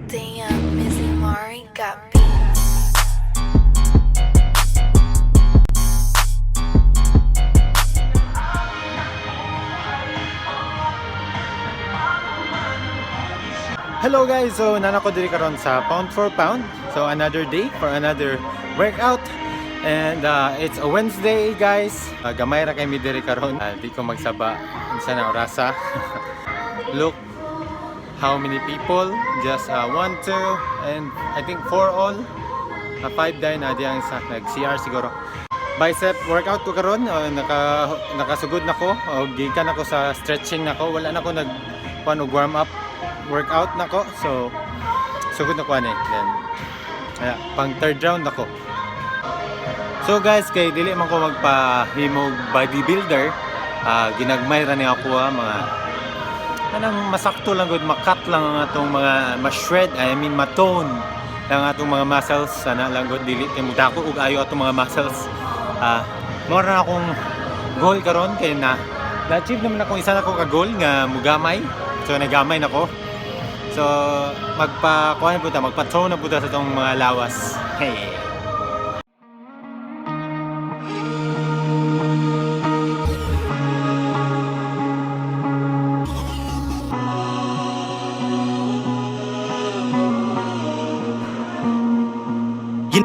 Damn, Mizzy Mari got beats. Hello guys! So, nana ko diri karon sa Pound for Pound. So, another day for another workout. And it's a Wednesday, guys. Gamay ra kay mi diri karon. Di ko magsaba unsa na orasa. Look how many people. Just one, two, and I think four all. Five din na ang isa nag-CR siguro. Bicep workout ko karon, nakasugod na ko o gikan ako sa stretching nako. Wala na ko nag kuan og warm up workout nako. So sugod na ko ani. Then aya, pang third round nako. So guys, kay dili man ko magpahimog bodybuilder, ginagmay ra ni ako mga anang masakto lang gud, makat lang ang atong mga ma-shred, I mean matone lang atong mga muscles. Sana lang gud dili kay mudako og ayo atong mga muscles. Mao ra akong goal karon kay na na-achieve naman akong isa na ko ka goal nga mugamay. So nagamay na ko. So magpa kuan na puta, magpa-tone na puta sa atong mga lawas. Hey.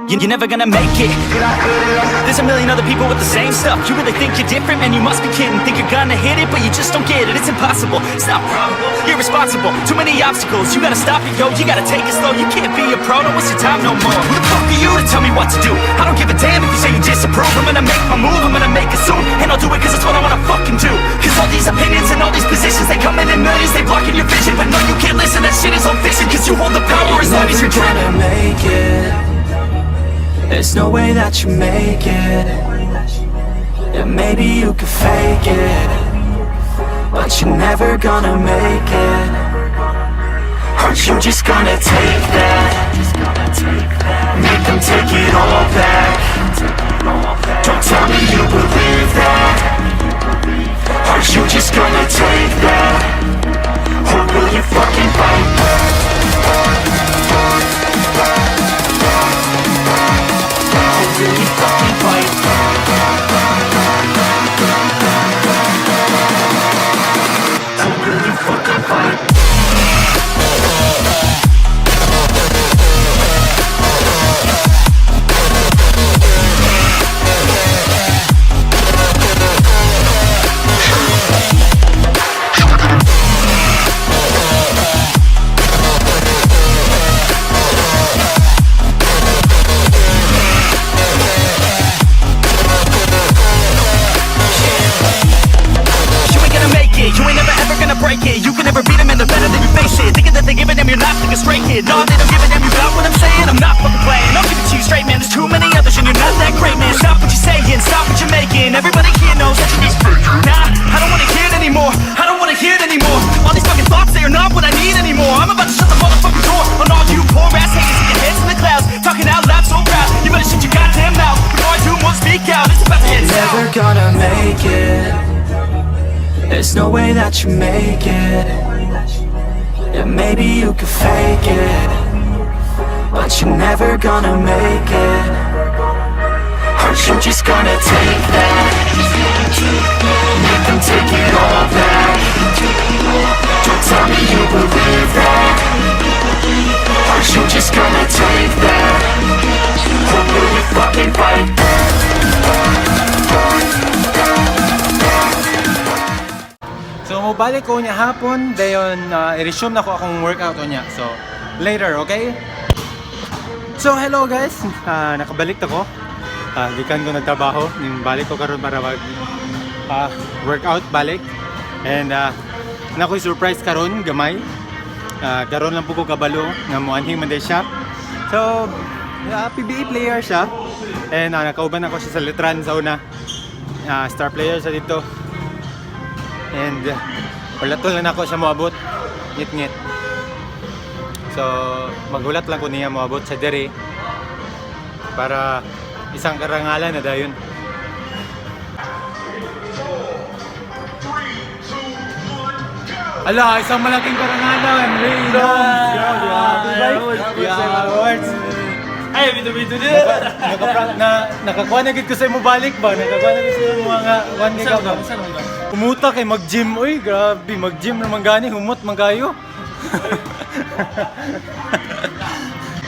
You're never gonna make it. There's a million other people with the same stuff. You really think you're different? Man, you must be kidding. Think you're gonna hit it, but you just don't get it. It's impossible, it's not probable, irresponsible. Too many obstacles, you gotta stop it, yo. You gotta take it slow, you can't be a pro. Don't waste your time no more. Who the fuck are you to tell me what to do? I don't give a damn if you say you disapprove. I'm gonna make my move, I'm gonna make it soon. And I'll do it 'cause it's what I wanna fucking do. 'Cause all these opinions and all these positions, they come in millions, they blocking your vision. But no, you can't listen, that shit is all fiction. 'Cause you hold the power as long as Never you're driven. Gonna make it. There's no way that you make it. Yeah, maybe you could fake it, but you're never gonna make it. Are you just gonna take that? Make them take it all back. Don't tell me you believe that. Are you just gonna take that? Or will you fucking fight back? Or will you fucking fight back? Or will you fucking fight? You ain't gonna make it, you ain't never ever gonna break it. You can never beat them and they're better than you, face it. Thinking that they give a damn, you're not thinking straight, kid. No, they don't give a damn, you got what I'm saying? I'm not fucking playing, I'll give it to you straight, man. There's too many others and you're not that great, man. Stop what you're saying, stop what you're making. Everybody here knows that you're just faking. Nah, I don't wanna hear it anymore, I don't wanna hear it anymore. All these fucking thoughts, they are not what I need anymore. I'm about to shut the motherfucking door on all you poor ass haters with your heads in the clouds, talking out loud so proud. You better shut your goddamn mouth before I do more speak out. It's about to head south. Never gonna make it. There's no way that you make it. Yeah, maybe you could fake it, but you're never gonna make it. Are you just gonna take that? Make them take it all back. Don't tell me you believe that. Are you just gonna take that? Or will you fucking fight back? So mobalik ko niya hapon, dayon i-resume na ko akong workout niya. So later, okay? So hello guys, nakabalik na ko. Gikan ko nagtrabaho, ning balik ko karon para mag workout balik. And nakoy surprise karon gamay. Karon lang po ko kabalo nga moanhing man day siya. So PBA player siya. And nakauban ako siya sa Letran sa una. Star player siya dito. And wala to lang ako siya moabot. Ngit-ngit. So, magulat lang ko niya moabot sa dere para isang karangalan na dayon. Ala, isang malaking karangalan. Ray Doms. Grabe, yeah, words. Ay, bito-bito din. Naka, na, nakakuha na gid ko sa imo balik ba? Nakakuha na gid sa imo mga 1 giga ba? Umuta kay mag-gym. Uy, grabe. Mag-gym naman gani. Humot man kayo.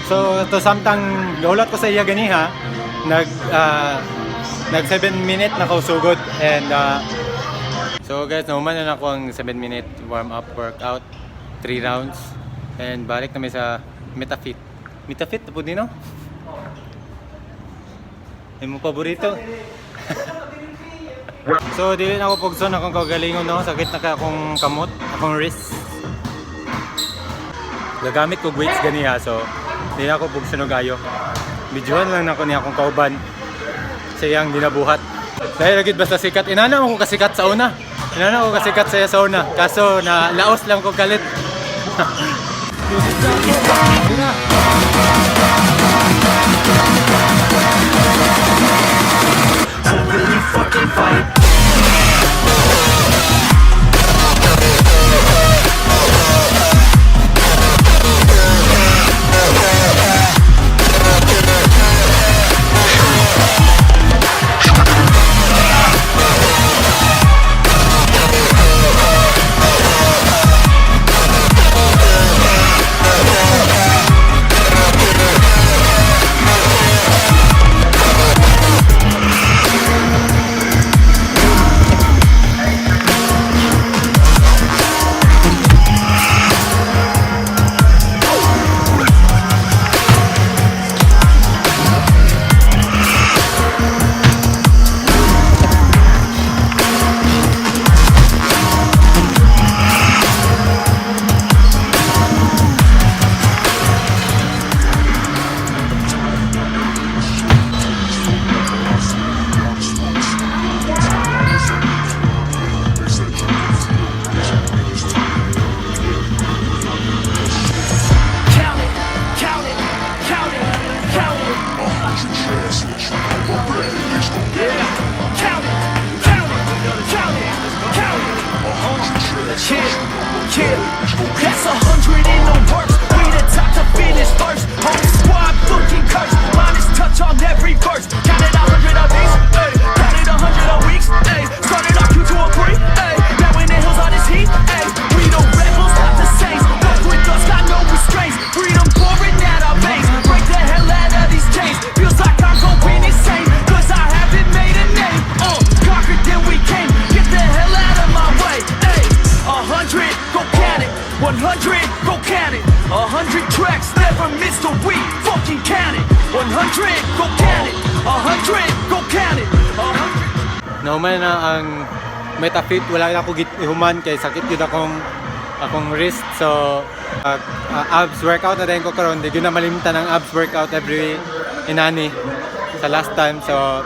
So, to samtang gaulat ko sa iya ganiha, nag 7 minute na kausugod and so guys, nahuman na nako ang 7 minute warm up workout, 3 rounds and balik na mi sa Metafit. Metafit po din, no? Imo paborito. So dili na ako pugson akong kaugalingon, no, sakit na ka akong kamot, akong wrist. Gagamit ko weights ganiha, so di na ako pugson og ayo. Videohan lang nako niya akong kauban sa iyang ginabuhat. Dahil lagi basta sikat, inana ko kasikat sa una. Inana ko kasikat sa iya sa una. Kaso na laos lang ko kalit. Yun na. So will you fucking fight? Count it, count it, count it, count it. Yeah. Count it, count it, count it, count it. Yeah. That's 100 in the works. We the top to finish first. Whole squad fucking curse. Minus touch on every verse. Counted 100 of these, ayy. Counted 100 of weeks, ayy. Started our Q to a 3, ayy. Now in the hills on this heat, ayy. We the rebels, not the saints. Walk with us, got no restraints. Freedom pouring out our veins. Break the hell out of these chains. Feels like I'm going insane. 'Cause I haven't made a name. Conquered then we came. Get the hell out of my way, ayy. 100, go count it. 100, go count it. 100 tracks, never missed a week. Fucking count it. 100, go count it. 100, go count it. 100. Nahuman na ang Metafit, wala na ako human kay sakit yun akong wrist. So abs workout na din ko karon, di gyud na malimtan ang abs workout every inani sa last time. So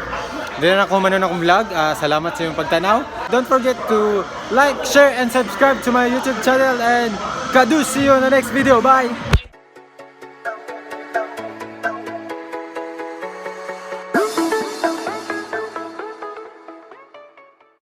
di na ako humanon akong vlog. Ah, salamat sa iyong pagtanaw. Don't forget to like, share and subscribe to my YouTube channel and kadu, see you on the next video. Bye.